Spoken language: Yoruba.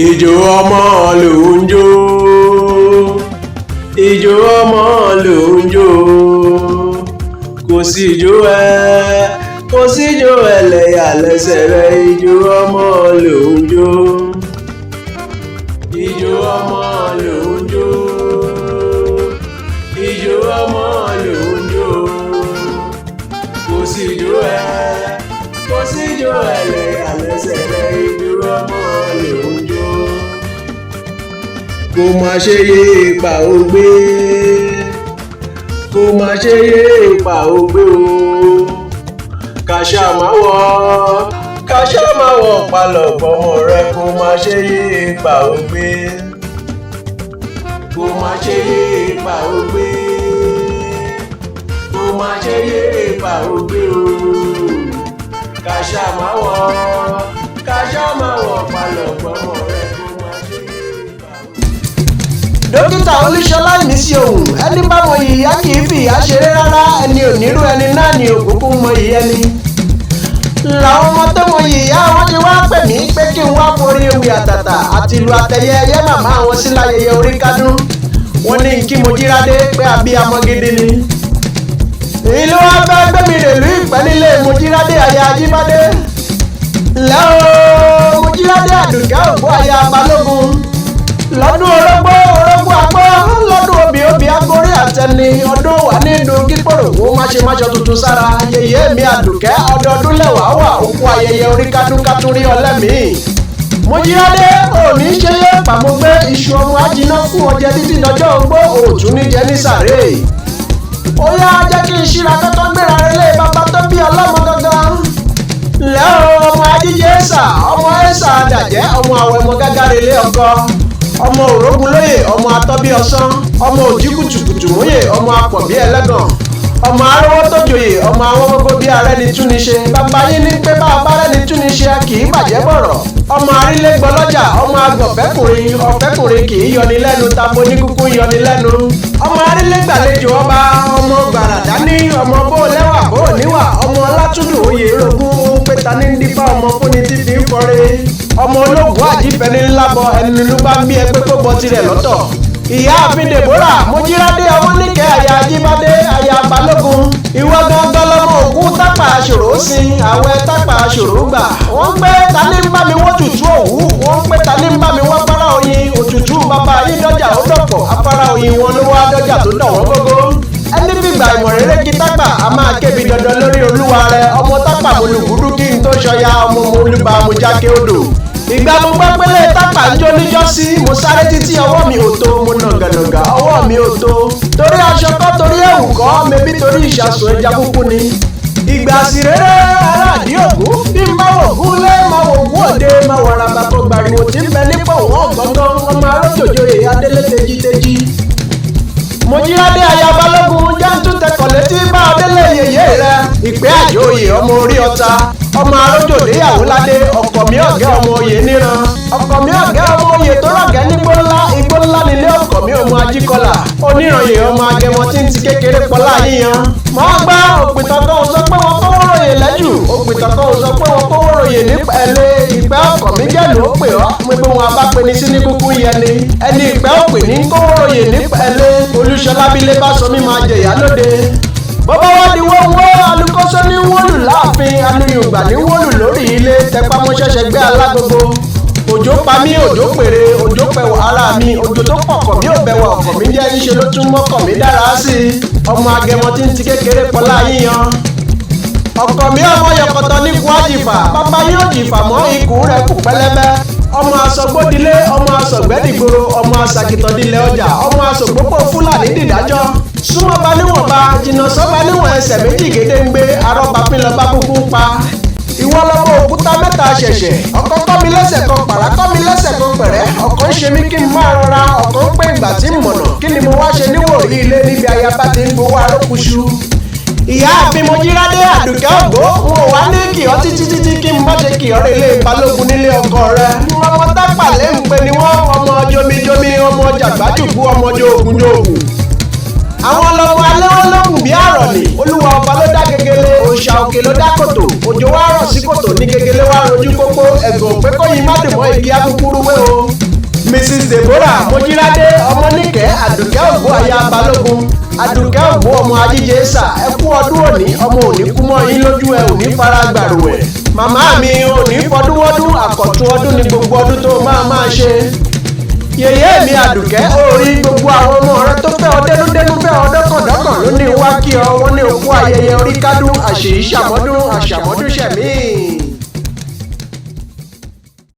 Ìjó ọmọ ló ń jó, ìjó ọmọ ló ń jó, kò sí ìjó ẹ, kò sí ìjó ẹlẹ́yà lẹ́sẹ̀ rẹ, ìjó ọmọ ló ń jó, ìjó ọmọ ló ń jó, ìjó ọmọ ló ń jó, kò sí ìjó ẹ, kò sí ìjó ẹlẹ́yà lẹ́sẹ̀ rẹ, ìjó ọmọ ló ń jó. Kò má ṣe yé ipa ògbé, kò má ṣe yé ipa ògbé o, kàṣà má wọ, kàṣà má wọ palọ̀ fọmọ rẹ, kò má ṣe yé ipa ògbé, kò má ṣe yé ipa ògbé, kò má ṣe yé ipa ògbé o, kàṣà má wọ, kàṣà má wọ palọ̀ fọmọ rẹ, kò má ṣe yé ipa ògbé. Dókítà Olúṣọlá Ìmísí òun ẹni bá mọ ìyá kì í fìyà ṣeré rárá, ẹni onírú ẹni náà ni òkúkú mọ ìyá ẹni. Làwọn ọmọ tó mọ ìyá wọn ti wá pè mí pé kí n wá forí ewì àtàtà àti ìlú àtẹyẹ ẹyẹ màmá wọn sí láyẹyẹ orí kádún. Wọn ní kí mo jíradé pé abiyamọ gidi ni. Èyí ló wá fẹ́ gbẹ́mi rèlú ìpẹ́ nílé Mojíradé aya Ajíbádé. Ǹlẹ́ o, Mojíradé Àdùkẹ́ Ògbó aya Balógun, lọ́dún orógbó orógbó agbó, lọ́dún obì obì agorí àtẹni, ọdún wà nínú kíkòrò kó má ṣe máṣọ tuntun sára. Yèyé mi Àdùkẹ́, ọdọọdún lẹ́wàá wà òkú ayẹyẹ orí kádúkátú rí ọlẹ́mìí. Mojíradé òní ṣe yé pàmògbé iṣu ọmọ ajiná fún ọjẹ títí dọjọ́ ogbó, òtún níjẹ ní sàré. Ó yá, jẹ́ kí n ṣíra kọ́kọ́ gbéra relé bàbá tó bí ọlọ́mọ gangan. Ǹlẹ́ o, ọmọ ajíjẹ ẹ̀sà, ọmọ ẹ̀sà dàjẹ́, ọmọ àwẹ̀mọ gágá relé ọkọ, ọmọ òrógun lóye, ọmọ atọ́bí ọsán, ọmọ òjì kùtùkùtù múyè, ọmọ apọ̀ bí ẹlẹ́gàn, ọmọ arówó tó joyè, ọmọ àwọn gbogbo bí ààrẹ ni túni ṣe. Bàbá yín ní pé bá abárẹ́ ni túni ṣe, a kì í bàjẹ́ bọ̀rọ̀. Ọmọ arílégbọlọ́jà, ọmọ agbọ̀fẹ́kùnrin, ọ̀fẹ́kùnrin kì í yọni lẹ́nu, tabo ní kúkú yọni lẹ́nu. Ọmọ arílégbàlejò ọba, ọmọ gbàràdá ní ọmọ bó lẹ́wà bó níwà, ọmọ ọlátúndùn oyè rogún, ó ń pé ta ní dífá ọmọ fúnni tí fi ń fọre. Ọmọ ológun àjífẹ́ni ńlá bọ ẹni ló bá ń bí ẹgbẹ́ kó bọ tirẹ̀ lọ́tọ̀. Ìyáàfin Deborah Mojíradé Ọmọníkẹ́ aya Ajíbádé aya Balógun, ìwọ gangan lọmọ òkú tápà aṣòro sin, àwẹ̀ tápà aṣòro gbà. Wọ́n ń pé ta ní ń bá mi wọ́n tutù òwú, wọ́n ń pé ta ní ń bá mi wọ́n fara oyin. Òtútù bàbá yín dọ́jà ó dọ̀pọ̀, afárá oyin wọn ló wá dọ́jà tó dọ̀ wọ́n gógó. Ẹni fìgbà ìmọ̀rere kí tápà a máa kébi dandan lórí olúwa rẹ. Ọmọ tápà mo lùgúdú kí n tó ṣọya, ọmọ mo olúba mo jáké odò. Ìgbà mo gbọ́ pélé tápà ń jó níjọ́sí, mo sáré títí ọwọ́ mi ò tó, mo nàgànàgà ọwọ́ mi ò tó. Torí aṣọ kọ́, torí ẹ̀wù kọ́, mebí torí ìṣàsùn ẹja kúkú ni. Ìgbà sì rere aráàdí ògún, bí n bá wògún lé máa wògún òde, máa wọ̀rà bàbá gbàrìwò tí ń bẹ nípò wọ́n gbọ̀ngàn, ọmọ arójòjòyè adélé tejiteji. Mojíradé aya Balógun, jántú tẹkọ̀ létí bá adélé yèyé rẹ. Ìpè àjòyè ọmọ orí ọta, ọmọ arójòdéyàwó ládé, ọkọ mi ọ̀gẹ́ ọmọ oyè níran, ọkọ mi ọ̀gẹ́ ọmọ oyè tó rọ̀gẹ́ nígbó ńlá, igbó ńlá nílé ọkọ mi ọmọ ajíkọlà onírànyè, ọmọ agẹmọ tí ń ti kékeré pọlá yíyan. Mọ́ gbá òpìtàn kan ò sọ pé wọn kówó ròyè lẹ́jù, òpìtàn kan ò sọ pé wọn kówó ròyè ní pẹ̀lẹ́. Ìpẹ́ ọkọ̀ mi jẹ́lu ó pè ọ́ mo gbé wọn abápeni sí ní kúkú yẹni, ẹni ìpẹ́ òpè ní kówó ròyè ní pẹ̀lẹ́. Olúṣọlá bílé bá sọ mí máa jẹ̀yà lóde. Bọ́bá wá di wọ́wọ́ alukóso ní wọ́lù láàfin, aluyùngbà ní wọ́lù lórí ilé, tẹpámọ́ṣẹ́ṣẹ́ gbé alágogo. Òjò pa mí, òjò pèrè, òjò pẹ̀wọ̀ ara mi, òjò tó pọ̀kọ̀ mi ò bẹ̀wọ̀ ọkọ̀ mi jẹ́, níṣe ló tún mọ́kọ̀ mi dára sí i. Ọmọ agẹmọ tí ń ti kékeré pọlá yíyan, ọkọ mi ọmọ yọkọtọ ní kú àjìfà, bàbá yóò jìfà mọ́ ikùn rẹ̀ kù pẹlẹbẹ. Ọmọ asọgbódilé, ọmọ asọgbẹ́dìgboro, ọmọ asàkìtọ̀dilẹ̀ ọjà, ọmọ asògbópò fúlàní dìdájọ́. Súnmọ́ba níwọ̀nba, jìnnà sọ́ba níwọ̀n ẹsẹ̀ méjì gédéǹgbé, arọ́ba pínlọ́ba kúkú ń pa. Ìwọ lọmọ òkúta mẹ́ta ṣẹ̀ṣẹ̀, ọ̀kan kọ́ mi lẹ́sẹ̀ kan pàrà, kọ́ mi lẹ́sẹ̀ kan pẹ̀rẹ́, ọ̀kan ń ṣe mí kí n máa rọra, ọ̀kan ń pé ìgbà tí ń mọ̀nà, kí ni mo wá ṣe níwòrí ilé níbi ayaba ti ń gbowó arókùṣu. Ìyá àfin Mojíradé Àdùkẹ́ Ògbó, n ò wá ní kì ọ́ títí títí kí n má ṣe kì ọ́ relé Balógun nílé ọkọ rẹ. Ọmọ tápà lé ń pe ni wọ́n, ọmọ jomijomi, ọmọ jàgbájùkú, ọmọ joògùn joògùn. Àwọn ọlọ́mọ alẹ́wọ́ lóhùn bí àrọ̀nì, olúwa ọba ló dá gegele, òòṣà òkè ló dá kòtò, òjò wá rọ̀ sí kòtò. Ní gegele wá rojú kókó ẹ̀gàn pé kóyin má dùn mọ́ igi akúkúrú wé o. Mrs Deborah Mojírádé Ọmọníkẹ́ Àdùkẹ́ Ògo aya Balógun Àdùkẹ́ Ògo ọmọ ajíjẹ sà, ẹ kú ọdún òní. Ọmọ òní kú mọ́ yín lójú, ẹ òní fara gbàrúwẹ̀. Màmá mi òní fọdúnwọ́dún, àkọ̀tún ọdún ní gbogbo ọdún tó máa máa ṣe. Yèyé mi Àdùkẹ́, orí gbogbo àwọn ọmọ rẹ tó fẹ́ ọ dénúdénú, fẹ́ ọ dọ́kàndọ́kàn ló ní wá kí ọ. Wọ́n ní òkú ayẹyẹ orí kádùn, àṣèyí ṣàmọ́dún, àṣàmọ́dún ṣẹ̀mí.